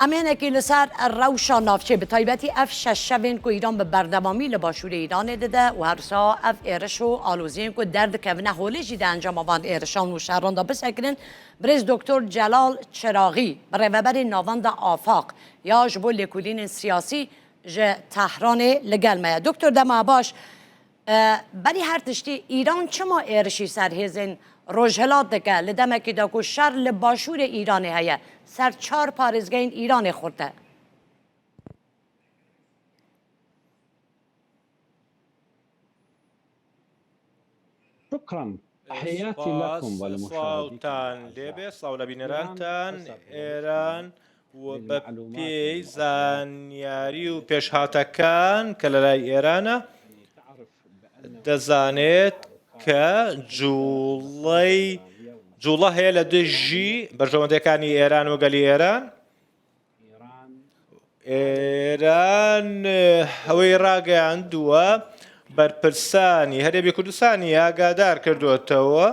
Em hinekî li ser rewşa navçê bi taybetî ev şeş şevên ku Îran bi berdewamî li başûrê Îranê dide û her wisa ev êriş û aloziyên ku derdikevine holê jî di encama van êrişan û şeran de bisekinin, Birêz Doktor Celal Çiraxî, Birêveberê Navenda Afaq ya ji bo lêkolînên siyasî ji Tehranê li gel me ye. Doktor dema baş Berî her tiştî Îran çima êrişî ser hêzên Rojhilat dike li demekî de ku şer li başûrê Îranê heye, ser çar parêzgehên Îranê xurt e? سپاس، سڵاوتان لێبێ، سڵاو لە بینەرانتان. ئێران بە پێی زانیاری و پێشهاتەکان کە لە لای ئێرانە دەزانێت کە جوڵەی جوڵە هەیە لە دژی بەرژەوەندەکانی ئێران و گەلی ئێران ئێران ئەوەی ڕاگەیاندووە بەرپرسانی هەرێمی کوردستانی ئاگادار کردوێتەوە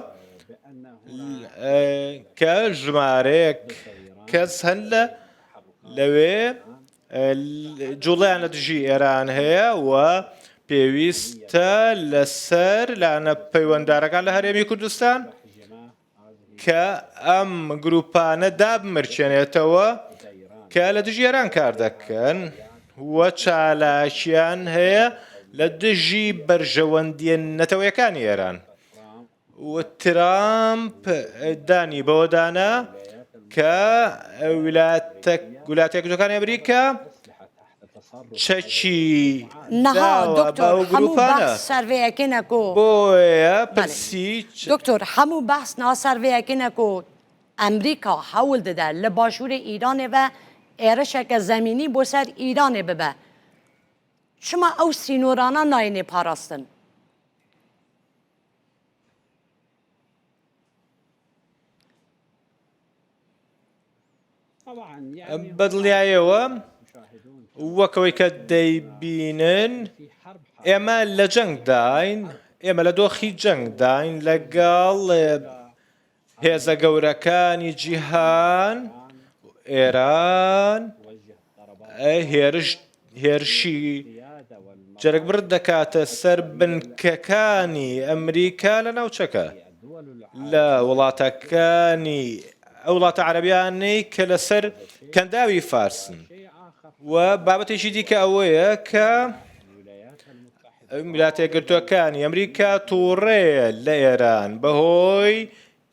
کە ژمارەیەک کەس هەن لە لەوێ جوڵیان لە دژی ئێران هەیە و پێویستە لەسەر لایەنە پەیوەندارەکان لە هەرێمی کوردستان کە ئەم گروپانە دابمرکێنێتەوە کە لە دژی ئێران کار دەکەن و چالاکیان هەیە لە دژی بەرژەوەندیە نەتەوەیەکانی ئێران و ترامپ دانی بەوەدانا کە ویلایەتە یەکگرتووەکانی ئەمریکا چەکی نها داوە بە دکتۆر ئەو هەموو گروپانە بەحس سەر vê yekê ne ku بۆیە بەلێ پرسی دکتۆر هەموو بەحس niha ser vê yekê ne ku Emrîka hewl dide li başûrê Îranê ve êrişeke zemînî bo ser Îranê bibe. Çima ew sînorana nayênê parastin? بەدڵنیایەوە وەک ئەوەی کە دەیبینن ئێمە لە جەنگداین ئێمە لە دۆخی جەنگداین لەگەڵ هێزە گەورەکانی جیهان ئێران هێرش هێرشی جەرگبڕ دەکاتە سەر بنکەکانی ئەمریکا لە ناوچەکە لە وڵاتەکانی ئەو وڵاتە عەرەبیانەی کە لەسەر کەنداوی فارسن و بابەتێکی دیکە ئەوەیە کە ویلایەتە یەکگرتووەکانی ئەمریکا تووڕەیە لە ئێران بەهۆی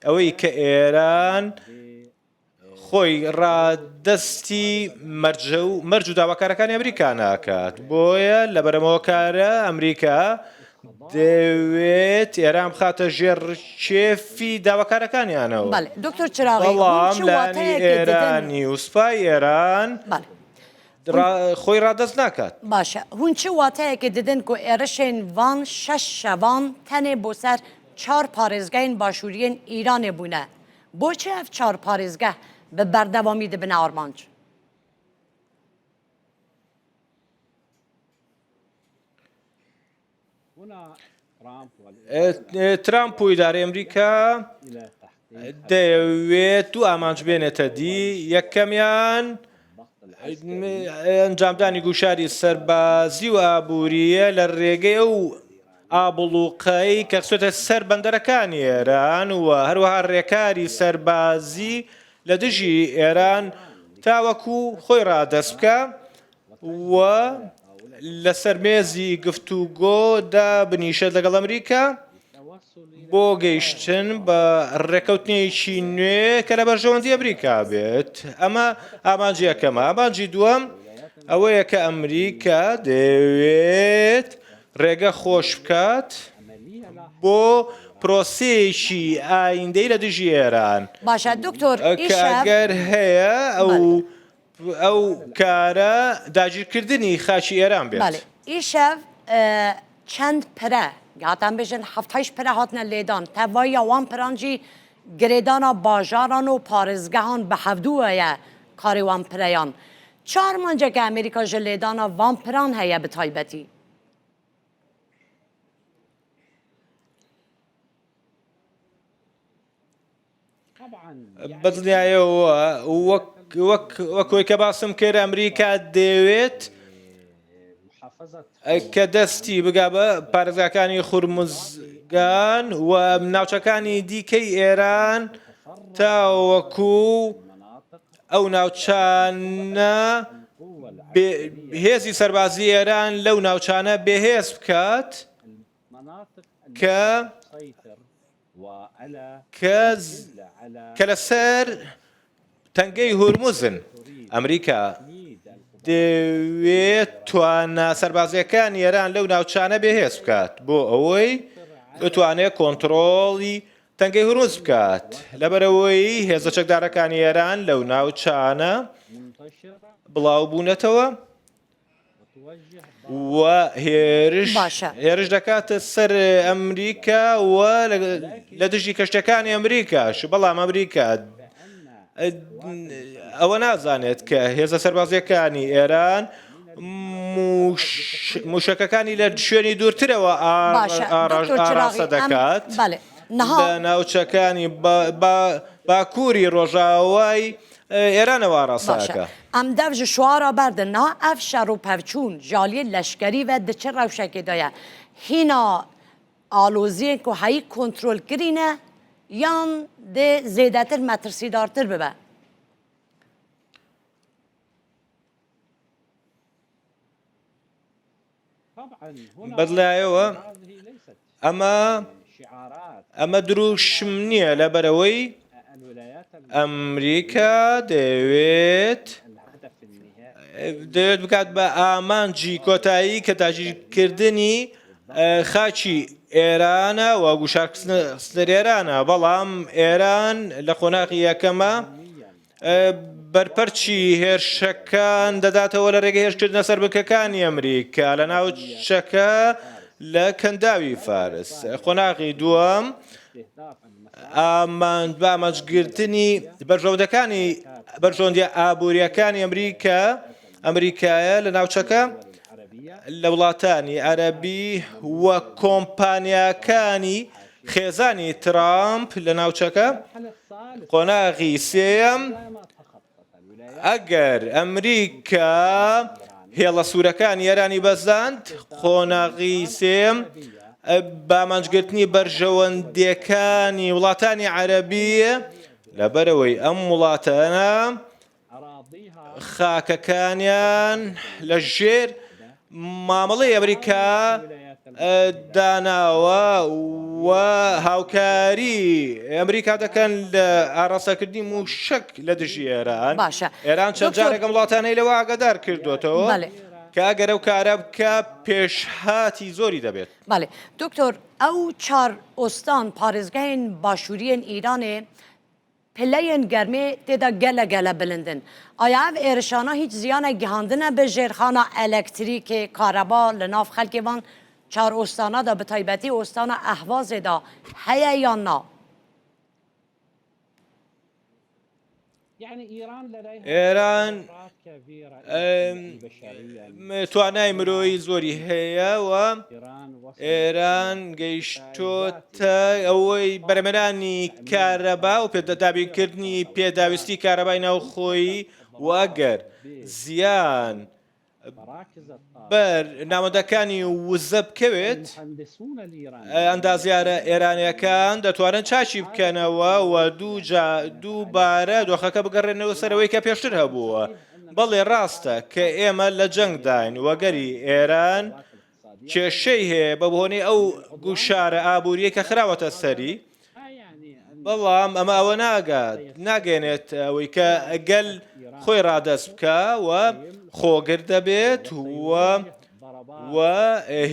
ئەوەی کە ئێران خۆی ڕادەستی مەرج و مەرج و داواکارەکانی ئەمریکا ناکات بۆیە لە بەرەمەوەکارە ئەمریکا دەوێت ئێران بخاتە ژێر ڕکێفی داواکارەکانیانەوە بەڵێ دکتۆر چراغی هون بەڵام چ لایەنی واتایەکێ ددن ئێرانی و سوپای ئێران بەڵێ هون خۆی ڕادەست ناکات. باشە هون چ واتایەکێ ددن کو êrişên van şeş şevan tenê bo ser çar parêzgehên başûriyên Îranê bûne? Boçi ev çar parêzgeh bi berdewamî dibine armanc? ترامپ و ئیدارەی ئەمریکا دەیەوێت دوو ئامانج بێنێتە دی، یەکەمیان ئەنجامدانی گوشاری سەربازی و ئابوورییە لە رێگەی ئەو ئابڵوقەی کە خستووەتە سەر بەندەرەکانی ئێران و هەروەها رێکاری سەربازی لە دژی ئێران تاوەکو خۆی رادەست بکا و لەسەر مێزی گفتوگۆ دابنیشێت لەگەڵ ئەمریکا بۆ گەیشتن بە ڕێکەوتنێکی نوێ کە لە بەرژەوەندی ئەمریکا بێت ئەمە ئامانجی یەکەمە ئامانجی دووەم ئەوەیە کە ئەمریکا دەیەوێت ڕێگە خۆش بکات بۆ پرۆسەیەکی ئایندەی لە دژی ئێران باشە دکتۆر کە ئیشەف ئەگەر هەیە ئەو بەڵێ. ئەو کارە داگیرکردنی خاکی ئێران بێت. بەڵێ ئیشەڤ چەند پرە گاتان بێژن هەفتایش پرە هاتنە لێدان تەڤاییا وان پران جی گرێدانا باژاران و پارێزگەهان بە هەڤدووەیە کارێ وان پرەیان چ ئارمانجەکە ئەمریکا ژە لێدانا ڤان پران هەیە بە تایبەتی؟ بەدڵنیایەوە وەک. وەک وەکۆی کە باسم کرد ئەمریکا دەیەوێت کە دەستی بگا بە پارێزگاکانی خورمزگان و ناوچەکانی دیکەی ئێران تاوەکو ئەو ناوچانە هێزی سەربازی ئێران لەو ناوچانە بێهێز بکات کە کە لەسەر تەنگەی هورمزن. ئەمریکا دەیەوێت توانا سەربازییەکانی ئێران لەو ناوچانە بێهێز بکات بۆ ئەوەی بتوانێت کۆنتڕۆڵی تەنگەی هورمز بکات، لەبەرئەوەی هێزە چەکدارەکانی ئێران لەو ناوچانە بڵاوبوونەتەوە. و هێرش باشە. هێرش دەکاتە سەر ئەمریکا و لە دژی کەشتەکانی ئەمریکاش بەڵام ئەمریکا ئەوە نازانێت کە هێزە سەربازیەکانی ئێران موشەکەکانی لە شوێنی دوورترەوە باشە دکتۆر چراغی ئاراستە ئەم دەکات بەڵێ نها لە ناوچەکانی باکووری ڕۆژاوای ئێرانەوە ئاراستە باشە ئەکا. ئەم دەڤ ژ شوارا بەردن نها ئەڤ شەڕ و پەڤچوون ژ ئالیێ لەشکەری ڤە د چ ڕەوشەکێ دایە هینا ئالۆزیێن کو هەیی کۆنترۆل کرینە یان دێ زێدەتر مەترسیدارتر ببە؟ بەدلایەوە ئەمە ئەمە دروشم نییە لەبەرەوەی ئەمریکا دەیەوێت دەیەوێت بکات بە ئامانجی کۆتایی کە داگیرکردنی خاکی ئێرانە و گوشارخستنە ئێرانە بەڵام ئێران لە قۆناغی یەکەمە بەرپەرچی هێرشەکان دەداتەوە لە رێگەی هێرشکردنە سەر بنکەکانی ئەمریکا لە ناوچەکە لە کەنداوی فارس. قۆناغی دووەم بە ئامانجگرتنی بەرژەوەندەکانی بەرژەوەندیە ئابووریەکانی ئەمریکا ئەمریکایە لە ناوچەکە لە وڵاتانی عەرەبی و کۆمپانیاکانی خێزانی ترامپ لە ناوچەکە. قۆناغی سێیەم، ئەگەر ئەمریکا هێڵە سوورەکانی ئێرانی بەزاند، قۆناغی سێیەم بە ئامانجگرتنی بەرژەوەندییەکانی وڵاتانی عەرەبی، لەبەرئەوەی ئەم وڵاتانە خاکەکانیان لە ژێر مامەڵەی ئەمریکا داناوە و هاوکاری ئەمریکا دەکەن لە ئاراستەکردنی موشک لە دژی ئێران باشە ئێران چەند دکتۆر جارێک ئەم وڵاتانەی لەوە ئاگادار کردوێتەوە بەڵێ کە ئەگەر ئەو کارە بکە پێشهاتی زۆری دەبێت. بەڵێ دکتۆر ئەو چار ئوستان پارێزگەهێن باشووریێن ئیرانێ پلەیێن گەرمێ تێدا گەلە گەلە بلندن. ئایا ئەڤ ئێرشانا هیچ زیانێک گیهاندنە بە ژێرخانا ئەلەکتریکێ، کارەبا، لە ناڤ خەلکێ ڤان چار ئوستانا دا بتایبەتی ئوستانا ئەهوازێ دا هەیە یان نا؟ ئێران توانای مرۆیی زۆری هەیە و ئێران گەیشتۆتە ئەوەی بەرەمێنانی کارەبا و پێدابینکردنی پێداویستی کارەبای ناوخۆیی و ئەگەر زیان بەر ناوەندەکانی وزە بکەوێت، ئەندازیارە ئێرانییەکان دەتوانن چاکی بکەنەوە و دووبارە دۆخەکە بگەڕێنەوە سەر ئەوەی کە پێشتر هەبووە. بەڵێ ڕاستە کە ئێمە لە جەنگداین و گەلی ئێران کێشەی هەیە بە بۆنەی ئەو گوشارە ئابوورییەی کە خراوەتە سەری، بەڵام ئەمە ئەوە ناگات ناگەێنێت ئەوەی کە گەل خۆی ڕادەست بکە و خۆگر دەبێت و و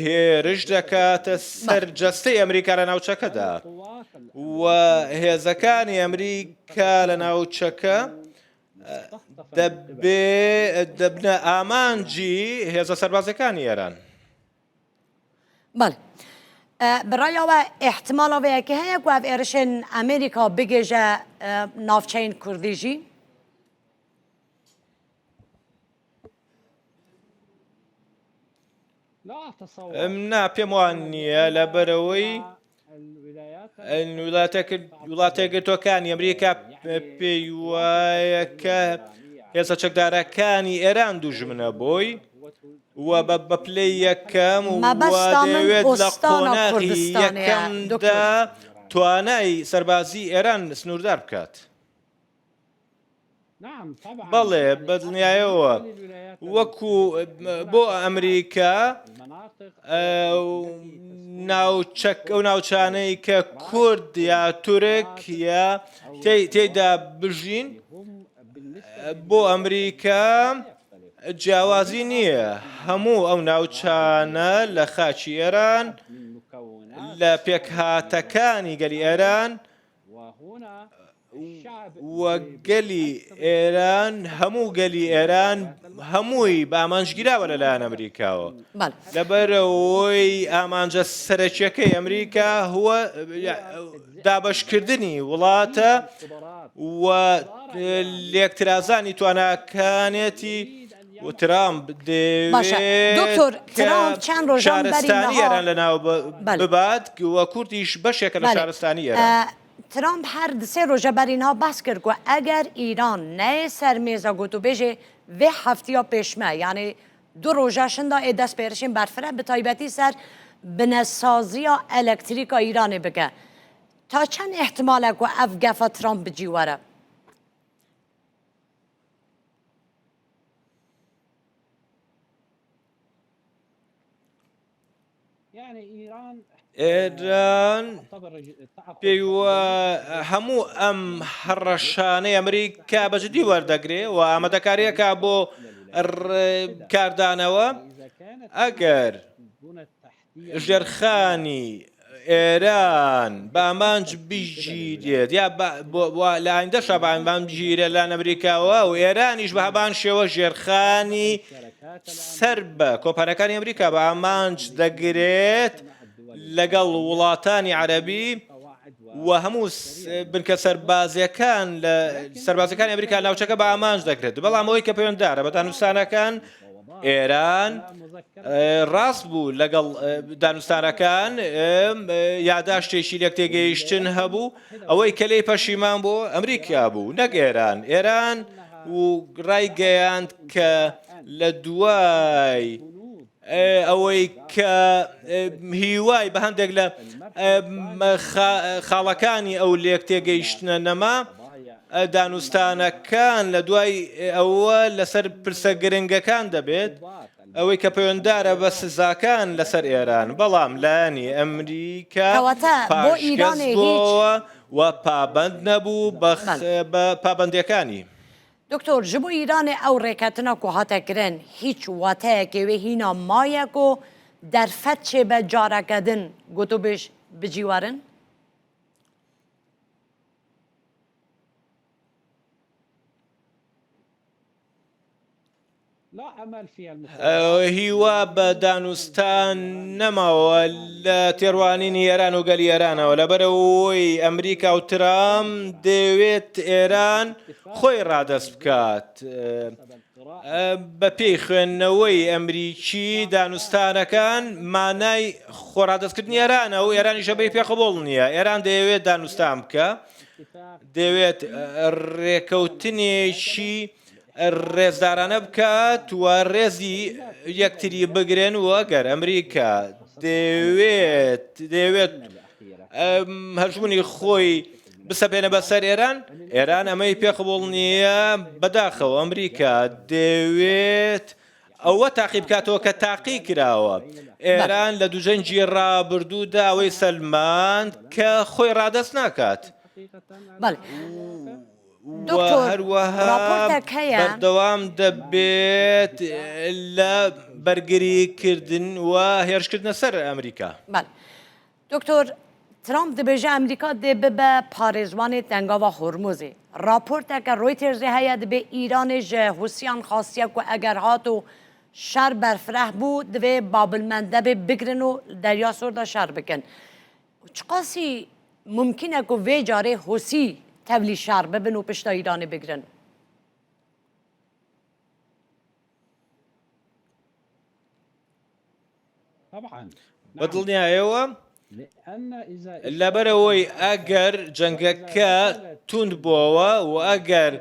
هێرش دەکاتە سەر جەستەی ئەمریکا لە ناوچەکەدا و هێزەکانی ئەمریکا لە ناوچەکە دەبێ دەبنە ئامانجی هێزە سەربازەکانی ئێران. بەڵێ. بڕایەوە ئیحتمالا وێ یەکێ هەیە کو ئەڤ ئێرشێن ئەمریکا بگێژە ناوچەین کوردی ژی؟ نا پێم وان نییە لەبەرەوەی وڵاتە یەکگرتووەکانی ئەمریکا پێی وایە کە هێزە چەکدارەکانی ئێران دوژمنە بۆی و بە پلەی یەکەم و مەبەستا من دەیەوێت لە ئوستانا قۆناغی کوردستانەیە دکتۆر. یەکەمدا توانای سەربازی ئێران سنووردار بکات. بەڵێ بەدڵنیایەوە وەکو بۆ ئەمریکا ناوچەک ئەو ناوچانەی کە کورد یا تورک یا تێیدا بژین بۆ ئەمریکا جیاوازی نییە هەموو ئەو ناوچانە لە خاکی ئێران لە پێکهاتەکانی گەلی ئێران و گەلی ئێران هەموو گەلی ئێران هەمووی بە ئامانجگیراوە لەلایەن ئەمریکاوە لەبەرەوەی ئامانجە سەرەکیەکەی ئەمریکا هو دابەشکردنی وڵاتە و لێکترازانی تواناکانێتی و ترامپ باشە دەیەوێت دکتۆر کە ترامپ چەند ڕۆژان بەری شارستانی نها ئێران لەناو بەلێ ببات و کوردیش بەشێکە لە بەلێ شارستانی ئێران. ترامپ هەر سێ ڕۆژە بەری نها باس کرد کو ئەگەر ئیران نەیە سەر مێزا گۆتوبێژێ vê heftiya pêşme yanî du roja şinda ê dest pêrişên berfireh bi taybetî ser binesaziya elektrîka Îranê bike. Ta çend îhtimal e ku ev gefa Trump bi cî were? ئێران پێی هەموو ئەم هەڕەشانەی ئەمریکا بە جدی وەردەگرێ و ئامادەکاریەکە بۆ کاردانەوە ئەگەر ژێرخانی ئێران بە ئامانج بگیرێت یا لە ئایندەشا بە ئامانج بگیرێت لەلایەن ئەمریکاوە و ئێرانیش بە هەمان شێوە ژێرخانی سەر بە کۆمپانیاکانی ئەمریکا بە ئامانج دەگرێت لەگەڵ وڵاتانی عەرەبی و هەموو بنکە سەربازیەکان لە سەربازەکانی ئەمریکا ناوچەکە بە ئامانج دەکرێت بەڵام ئەوەی کە پەیوەنددارە بە دانوستانەکان ئێران ڕاست بوو لەگەڵ دانوستانەکان یاداشتێکی لێک تێگەیشتن هەبوو ئەوەی کە لێی پەشیمان بوو ئەمریکا بوو نەک ئێران ئێران و ڕایگەیاند کە لە دوای ئەوەی کە هیوای بە هەندێک لە خاڵەکانی ئەو لێک تێگەیشتنە نەما دانوستانەکان لە دوای ئەوە لەسەر پرسە گرنگەکان دەبێت، ئەوەی کە پەیوەنددارە بە سزاکان لەسەر ئێران، بەڵام لایەنی ئەمریکا کەواتە بۆ پاشگەز ئیرانێ هیچ بۆوە و پابەند نەبوو بە بەڵێ. بە پابەندییەکانی. دکتۆر ji bo Îranê ew rêketina ku hate kirin hîç wateyekê wê hîna maye ku derfet çêbe careke din gotûbêj bi cî werin? هیوا بە دانوستان نەماوە لە تێڕوانینی ئێران و گەلی ئێرانەوە، لەبەرئەوەی ئەمریکا و ترامپ دەیەوێت ئێران خۆی ڕادەست بکات. بەپێی خوێندنەوەی ئەمریکی دانوستانەکان مانای خۆڕادەستکردنی ئێرانە و ئێرانیش ئەمەی پێ قبوڵ نییە. ئێران دەیەوێت دانوستان بکە، دەیەوێت ڕێکەوتنێکی ڕێزدارانە بکات و ڕێزی یەکتری بگرن و ئەگەر ئەمریکا دەیەوێت دەیەوێت هەژمونی خۆی بسەپێنە بەسەر ئێران، ئێران ئەمەی پێ قبوڵ نییە، بەداخەوە ئەمریکا دەیەوێت ئەوە تاقی بکاتەوە کە تاقی کراوە. ئێران لە دوو جەنگی ڕابردوودا ئەوەی سەلماند کە خۆی ڕادەست ناکات. بەڵێ و دکتۆر هەروەها ڕاپۆرتێک هەیە. بەردەوام دەبێت لە بەرگریکردن و هێرشکردنە سەر ئەمریکا. بەڵێ دکتۆر ترامپ دەبێژە ئەمریکا دێ ببە پارێزوانێ تەنگاوە هۆرمۆزێ. راپۆرتەکە ڕۆیتێرزێ هەیە دەبێ ئیرانێ ژ حوسیان خواستیە کو ئەگەر هات و شەر بەرفرەه بوو دەبێ بابلمەندەبێ بگرن و دەریا سۆردا شەر بکەن. چقاسی ممکنە کو vê carê حوسی تەڤلی شەر ببن و پشتا ئیرانێ بگرن؟ بە دڵنیایەوە. لەبەرئەوەی ئەگەر جەنگەکە توند بۆوە و ئەگەر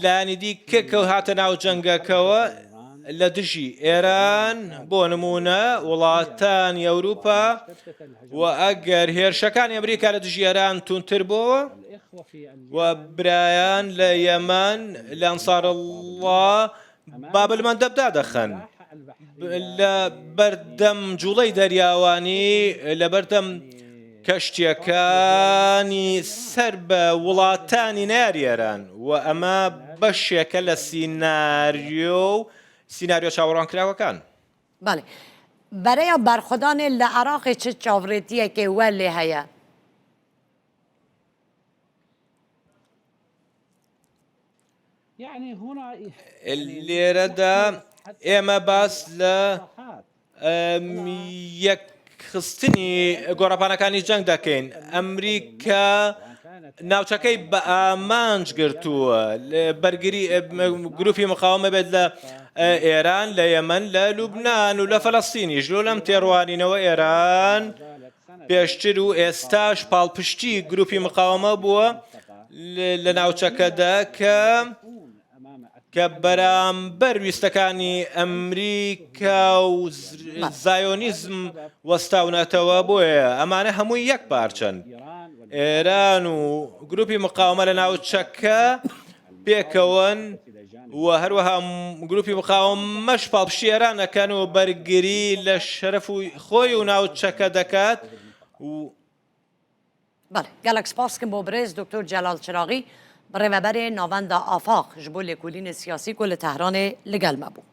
لایەنی دیکە کە هاتە ناو جەنگەکەوە لە دژی ئێران بۆ نمونە وڵاتانی ئەوروپا و ئەگەر هێرشەکانی ئەمریکا لە دژی ئێران توندتر بۆوە و برایان لە یەمەن لە ئەنسارەڵڵا بابلمەندەب دادەخەن لە بەردەم جوڵەی دەریاوانی لە بەردەم کەشتیەکانی سەر بە وڵاتانی نەیاری ئێران و ئەمە بەشێکە لە سیناریۆ و سیناریۆ چاوەڕوانکراوەکان. بەڵێ. بەرەیا بەرخودانێ لە عێراقێ چ چاڤڕێتیەکێ وە لێ هەیە؟ لێرەدا ئێمە باس لە یەکخستنی گۆڕەپانەکانی جەنگ دەکەین ئەمریکا ناوچەکەی بە ئامانج گرتووە بەرگری گروپی مقاومە بێت لە ئێران لە یەمەن لە لوبناان و لە فەلەستینیش لۆ لەم تێڕوانینەوە ئێران پێشتر و ئێستاش پاڵپشتی گروپی مقاومە بووە لە ناوچەکەدا کە کە بەرامبەر ویستەکانی ئەمریکا و زایۆنیزم وەستاونەتەوە بۆیە ئەمانە هەمووی یەک پارچەن ئێران و گروپی مقاومە لە ناوچەکە پێکەوەن و هەروەها گروپی مقاومەش پاڵپشتی ئێران ئەکەن و بەرگری لە شەرەف و خۆی و ناوچەکە دەکات و بەڵێ گەلەک سپاس کم بۆ برێز دکتۆر جەلال چراغی بەڕێوەبەرێ ناوەندا ئافاق ژ بۆ لێکۆلینێ سیاسی کو لە تەهرانێ لگەل مە بوو.